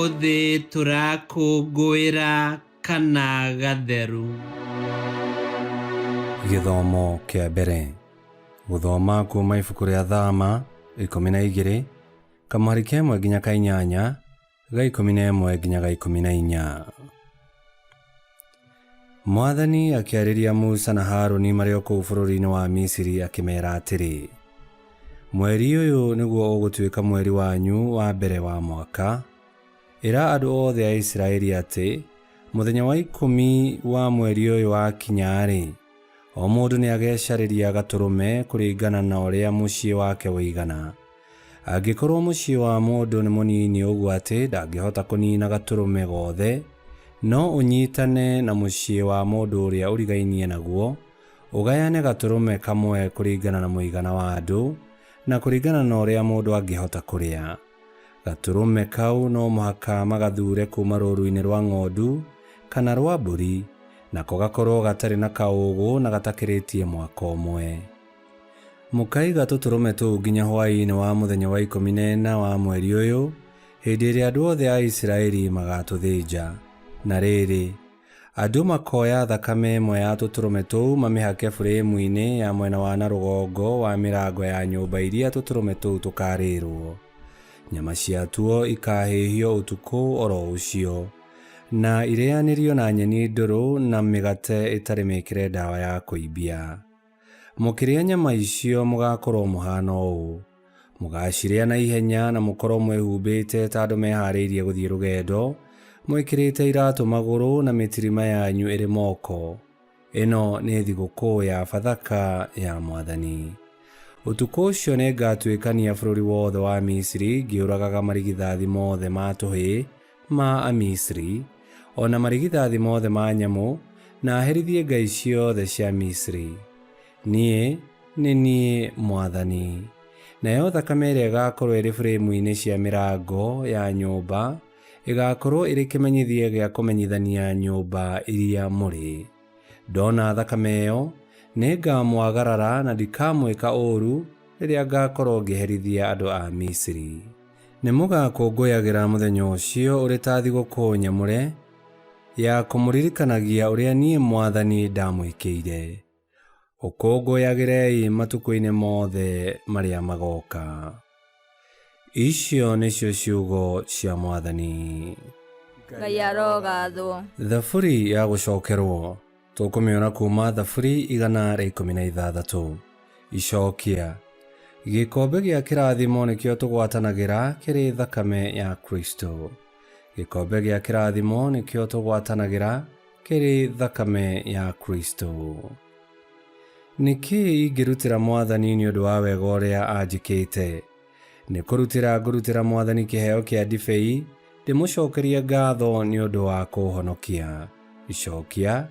Ũmũthĩ tũrakũngũĩra kana gatheru. Gĩthomo kĩa mbere. Gũthoma kuuma ibuku rĩa Thama 12, kamũhari ka ĩmwe nginya ka inyanya, ga 11 nginya ga 14. Mwathani akĩarĩria Musa na Harũni marĩ o kũu bũrũriinĩ wa Misiri akĩmeera atĩrĩ, Mweri ũyũ nĩguo ũgũtuĩka mweri wanyu wa mbere wa mwaka. Ĩra andũ oothe a Isiraeli atĩ, mũthenya wa ikũmi wa mweri ũyũ wakinya-rĩ, o mũndũ nĩagecarĩria gatũrũme kũringana na ũrĩa mũciĩ wake ũigana. Angĩkorwo mũciĩ wa mũndũ nĩ mũnini ũguo atĩ ndangĩhota kũniina gatũrũme gothe, no ũnyitane na mũciĩ wa mũndũ ũrĩa ũrigainie naguo, ũgayane gatũrũme kamwe kũringana na mũigana wa andũ, na kũringana na ũrĩa mũndũ angĩhota kũrĩa. Gatũrũme kau no mũhaka magathuure kuuma rũũru-inĩ rwa ng'ondu kana rwa mbũri, nako gakorwo gatarĩ na kaũũgũ na gatakĩrĩtie mwaka ũmwe. Mũkaiga tũtũrũme tũu nginya hwaĩ-inĩ wa mũthenya wa 14 wa mweri ũyũ, hĩndĩ ĩrĩa andũ othe a Isiraeli magaatũthĩnja. Na rĩrĩ, andũ makoya thakame ĩmwe ya tũtũrũme tũu mamĩhake buremu-inĩ ya mwena wa na rũgongo wa mĩrango ya nyũmba iria tũtũrũme tũu tũkaarĩĩrwo. Nyama ciatuo ikaahĩhio ũtukũ o ro ũcio, na irĩanĩrio na nyeni ndũrũ na mĩgate ĩtarĩ mĩĩkĩre ndawa ya kũimbia. Mũkĩrĩa nyama icio mũgaakorwo mũhaana ũũ, Mũgaacirĩa na ihenya na mũkorwo mwĩhumbĩte ta andũ mehaarĩirie gũthiĩ rũgendo, mwĩkĩrĩte iratũ magũrũ na mĩtirima yanyu ĩrĩ moko. Ĩno nĩ thigũkũ ya Bathaka ya mwathani. Ũtukũ ũcio nĩngatuĩkania bũrũri wothe wa Misiri ngĩũragaga marigithathi mothe ma tũhĩĩ ma Amisiri, o na marigithathi mothe ma nyamũ, na herithie ngai ciothe cia Misiri. Niĩ nĩ niĩ mwathani. Nayo thakame ĩrĩa ĩgaakorwo ĩrĩ buremu-inĩ cia mĩrango ya nyũmba ĩgaakorwo ĩrĩ kĩmenyithia gĩa kũmenyithania nyũmba iria mũrĩ. Ndona thakame ĩyo, nĩngamwagarara na ndikamwĩka ũũru rĩrĩa ngaakorwo ngĩherithia andũ a Misiri. Nĩmũgakũngũyagĩra mũthenya ũcio ũrĩ ta thigũkũ nyamũre ya kũmũririkanagia ũrĩa niĩ mwathani ndamwĩkĩire. Ũkũngũyagĩrei matukũ-inĩ mothe marĩa magooka. Icio nĩcio ciugo cia Mwathani. Ngai arogathwo. Thaburi ya gũcokerwo tũkũmĩona kuuma Thaburi 116. Icokia. Gĩkombe gĩa kĩrathimo nĩkĩo tũgwatanagĩra kĩrĩ thakame ya Kristo. Gĩkombe gĩa kĩrathimo nĩkĩo tũgwatanagĩra kĩrĩ thakame ya Kristo. Nĩ kĩĩ ingĩrutĩra Mwathani nĩ ũndũ wa wega ũrĩa anjĩkĩte? Nĩ kũrutĩra ngũrutĩra Mwathani kĩheo kĩa ndibei, ndĩmũcokerie ngatho nĩ ũndũ wa kũũhonokia. Icokia,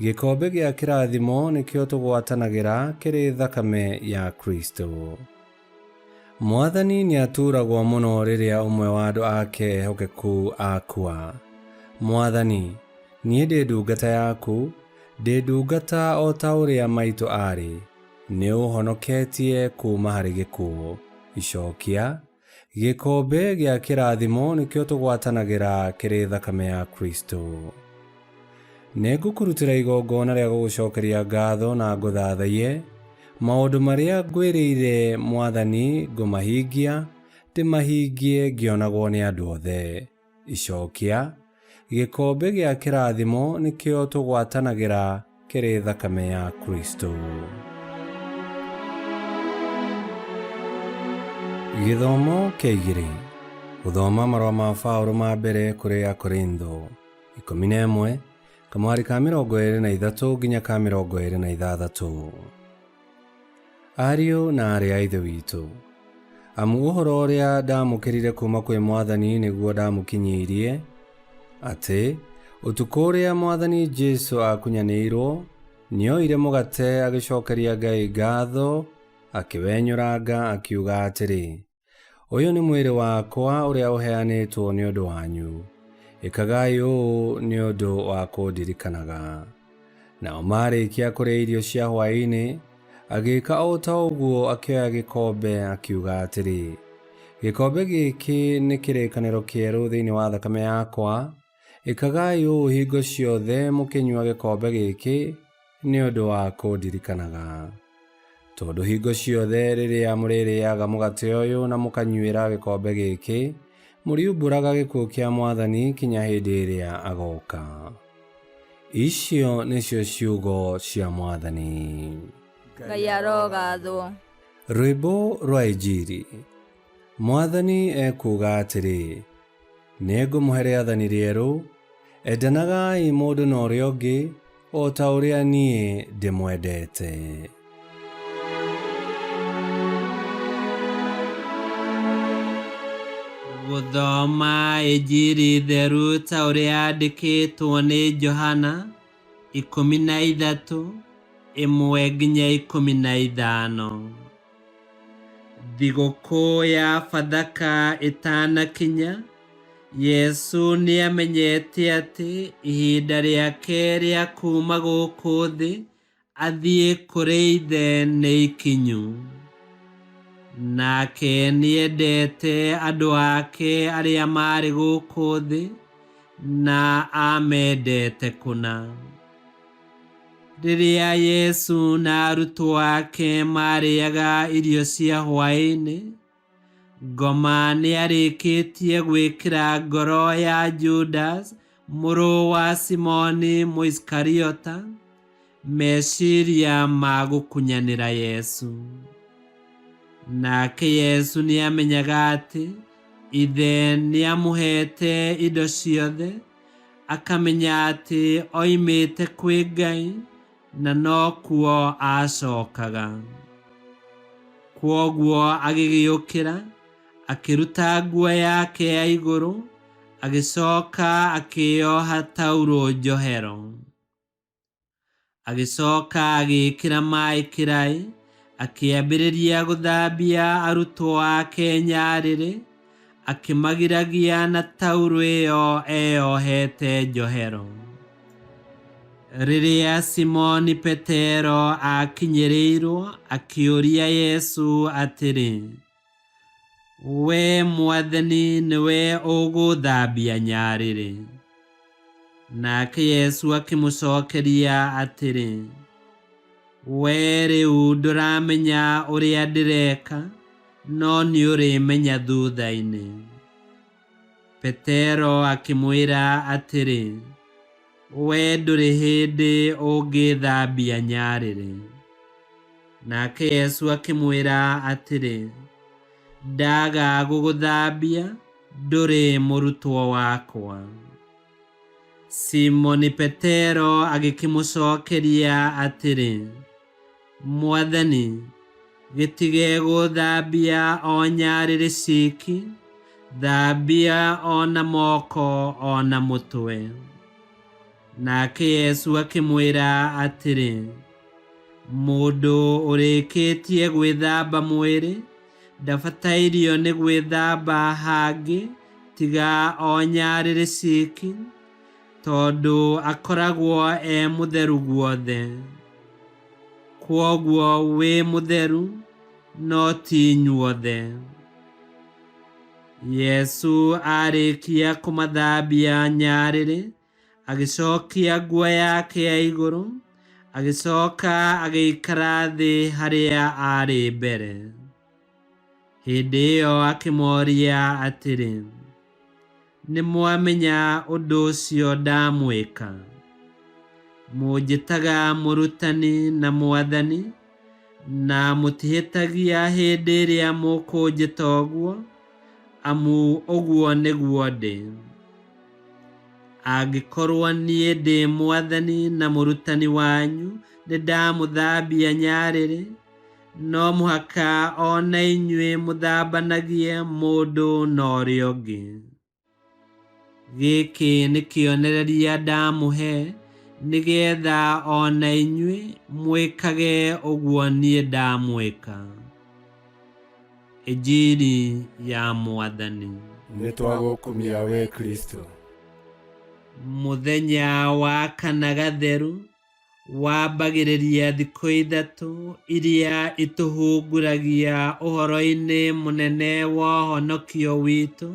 Gĩkombe gĩa kĩrathimo nĩkĩo tũgwatanagĩra kĩrĩ thakame ya Kristo. Mwathani nĩatuuragwo mũno rĩrĩa ũmwe wa andũ ake ehokeku akua. Mwathani, niĩ ndĩ ndungata yaku, ndĩ ndungata o ta ũrĩa maitũ aarĩ, nĩũũhonoketie kuuma harĩ gĩkuũ. Icokia, Gĩkombe gĩa kĩrathimo nĩkĩo tũgwatanagĩra kĩrĩ thakame ya Kristo. Nĩngũkũrutĩra igongona rĩa gũgũcokeria ngatho na ngũthathaiye, maũndũ marĩa ngwĩrĩire Mwathani ngũmahingia, ndĩmahingie ngĩonagwo nĩ andũ othe. Icokia, Gĩkombe gĩa kĩrathimo nĩkĩo tũgwatanagĩra kĩrĩ thakame ya Kristo. Gĩthomo kĩa igĩrĩ. Gũthoma marũa ma Paũlũ ma mbere kũrĩ Akorintho 11, kamũhari ka 23 nginya ka 26. Ariũ na aarĩ a Ithe witũ, amu ũhoro ũrĩa ndaamũkĩrire kuuma kwĩ Mwathani nĩguo ndamũkinyĩirie, atĩ ũtukũ ũrĩa Mwathani Jesũ aakunyanĩirwo, nĩoire mũgate agĩcokeria Ngai ngatho, akĩwenyũranga, akiuga atĩrĩ, Ũyũ nĩ mwĩrĩ wakwa ũrĩa ũheanĩtwo nĩ ũndũ wanyu. Ĩkagai ũũ nĩ ũndũ wa kũndirikanaga. Nao maarĩkia kũrĩa irio cia hwaĩ-inĩ, agĩĩka o ta ũguo akĩoya gĩkombe akiuga atĩrĩ, Gĩkombe gĩkĩ nĩ kĩrĩkanĩro kĩerũ thĩinĩ wa thakame yakwa, ĩkagai ũũ hingo ciothe mũkĩnyua gĩkombe gĩkĩ nĩ ũndũ wa kũndirikanaga. Tondũ hingo ciothe rĩrĩa mũrĩrĩaga mũgate ũyũ na mũkanyuĩra gĩkombe gĩkĩ, mũriumbũraga gĩkuũ kĩa Mwathani kinya hĩndĩ ĩrĩa agoka. Icio nĩcio ciugo cia Mwathani. Ngai arogathwo. Rwĩmbo rwa Injiri. Mwathani ekuuga atĩrĩ, Nĩngũmũhe rĩathani rĩerũ, endanagai mũndũ na ũrĩa ũngĩ o ta ũrĩa niĩ ndĩmwendete. Gũthoma Injiri theru ta ũrĩa yandĩkĩtwo nĩ Johana 13 1 nginya 15. Thigũkũ ya Bathaka ĩtanakinya, Yesu nĩamenyete atĩ ihinda rĩake rĩa kuuma gũkũ thĩ athiĩ kũrĩ Ithe nĩ ikinyu. Nake nĩendete andũ ake arĩa marĩ gũkũ thĩ na amendete kũna. Rĩrĩa Yesu na arutwo ake maarĩaga irio cia hwaĩ-inĩ, ngoma nĩarĩkĩtie gwĩkĩra ngoro ya Judas mũrũ wa Simoni Mũisikariota meciria ma gũkunyanĩra Yesu. Nake Yesu nĩamenyaga atĩ Ithe nĩamũheete indo ciothe, akamenya atĩ oimĩte kwĩ Ngai na nokuo acokaga. Kwoguo agĩgĩũkĩra, akĩruta nguo yake ya igũrũ, agĩcoka akĩĩoha taurũ njohero. Agĩcoka agĩĩkĩra maĩ kĩraĩ, akĩambĩrĩria gũthambia arutwo ake nyarĩrĩ, akĩmagiragia na taurũ ĩyo eyohete njohero. Rĩrĩa Simoni Petero aakinyĩrĩirwo, akĩũria Yesu atĩrĩ, "Wee Mwathani nĩwe ũgũthambia nyarĩrĩ?" Nake Yesu akĩmũcokeria atĩrĩ, "Wee rĩu ndũramenya ũrĩa ndĩreka, no nĩũrĩmenya thutha-inĩ." Petero akĩmwĩra atĩrĩ, "Wee ndũrĩ hĩndĩ ũngĩthambia nyarĩrĩ." Nake Yesu akĩmwĩra atĩrĩ, "Ndaga gũgũthambia, ndũrĩ mũrutwo wakwa." Simoni Petero agĩkĩmũcokeria atĩrĩ, "Mwathani, gĩtige gũthambia o nyarĩrĩ ciki, thambia o na moko o na mũtwe." Nake Yesu akĩmwĩra atĩrĩ, "Mũndũ ũrĩkĩtie gwĩthamba mwĩrĩ ndabatairio nĩ gwĩthamba hangĩ tiga o nyarĩrĩ ciki, tondũ akoragwo e mũtheru guothe. Kwoguo wĩ mũtheru, no ti inyuothe." Yesu aarĩkia kũmathambia nyarĩrĩ, agĩcokia nguo yake ya igũrũ, agĩcoka agĩikara thĩ harĩa aarĩ mbere. Hĩndĩ ĩyo akĩmoria atĩrĩ, "Nĩmwamenya ũndũ ũcio ndamwĩka? Mũnjĩtaga Mũrutani na Mwathani, na mũtihĩtagia hĩndĩ ĩrĩa mũkũnjĩta ũguo, amu ũguo nĩguo ndĩ. Angĩkorwo niĩ ndĩ Mwathani na Mũrutani wanyu nĩndamũthambia nyarĩrĩ, no mũhaka o na inyuĩ mũthambanagie mũndũ na ũrĩa ũngĩ. Gĩkĩ nĩ kĩonereria ndamũhe, nĩgeetha o na inyuĩ mwĩkage ũguo niĩ ndamwĩka." Injiri ya Mwathani. Nĩ twagũkumia we Kristo. Mũthenya wa kana gatheru Wambagĩrĩria thikũ ithatũ iria itũhunguragia ũhoro-inĩ mũnene wa ũhonokio witũ,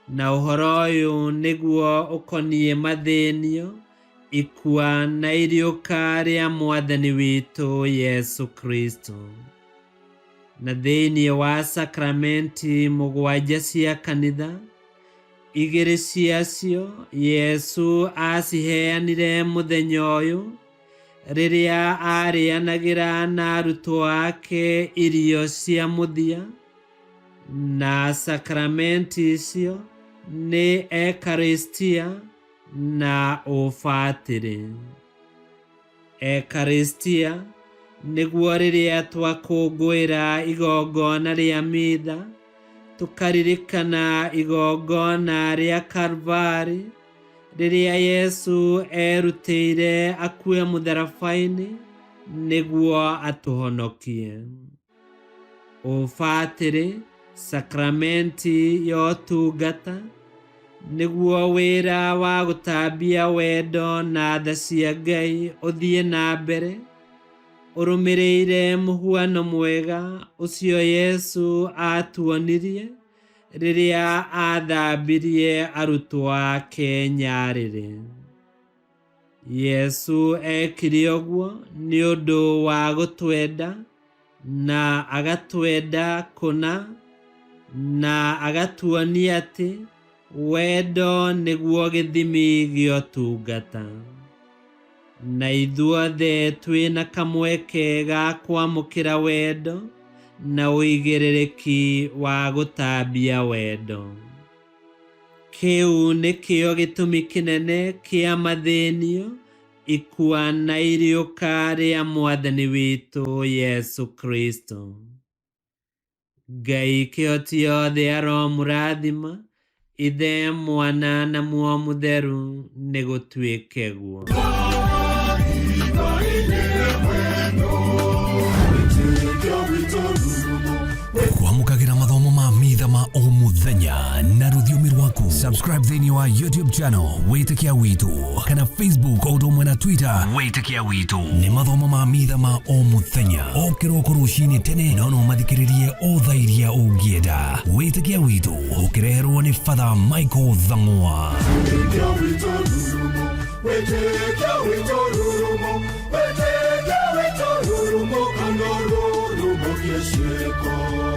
na ũhoro ũyũ nĩguo ũkoniĩ mathĩnio, ikua na iriũka rĩa Mwathani witũ Yesu Kristo. Na thĩinĩ wa sakramenti mũgwanja cia kanitha, igĩrĩ ciacio Yesu aciheanire mũthenya ũyũ rĩrĩa aarĩanagĩra na arutwo ake irio cia mũthia, na sakramenti icio nĩ Ekaristia na ũbatĩrĩ. Ekaristia nĩguo rĩrĩa twakũngũĩra igongona rĩa mitha, tũkaririkana igongona rĩa Kalvari rĩrĩa Yesu erutĩire akue mũtharaba-inĩ nĩguo atũhonokie. Ũbatĩrĩ, sakramenti ya ũtungata, nĩguo wĩra wa gũtambia wendo na tha cia Ngai ũthiĩ na mbere, ũrũmĩrĩire mũhuano mwega ũcio Yesu atuonirie rĩrĩa athambirie arutwo ake nyarĩrĩ. Yesu ekire ũguo nĩ ũndũ wa gũtwenda na agatwenda kũna, na agatuonia atĩ wendo nĩguo gĩthimi gĩa ũtungata. Na ithuothe twĩna kamweke ga kwamũkĩra wendo na ũigĩrĩrĩki wa gũtambia wendo. Kĩu nĩkĩo gĩtũmi kĩnene kĩa mathĩnio, ikua na iriũka rĩa Mwathani witũ Yesu Kristo. Ngai kĩhoti yothe aromũrathima, Ithe, Mwana na Muoyo Mũtheru, nĩ gũtuĩke guo. Kwamũkagĩra mathomo ma mitha ma o mũthenya na rũthiomi rwaku. Subscribe thĩinĩ wa YouTube channel Wĩtĩkia Witũ kana Facebook o ũndũ ũmwe na Twitter Wĩtĩkia Witũ. Nĩ mathomo ma mitha ma o mũthenya o kĩroko rũcinĩ tene, no no mathikĩrĩrie o thaa iria ũngĩenda. Wĩtĩkia Witũ ũkĩreherwo nĩ Father Michael Thang'wa. Wĩtĩkia witũ rurumo, wĩtĩkia witũ rurumo, wĩtĩkia witũ rurumo, kana rurumo kĩciĩko.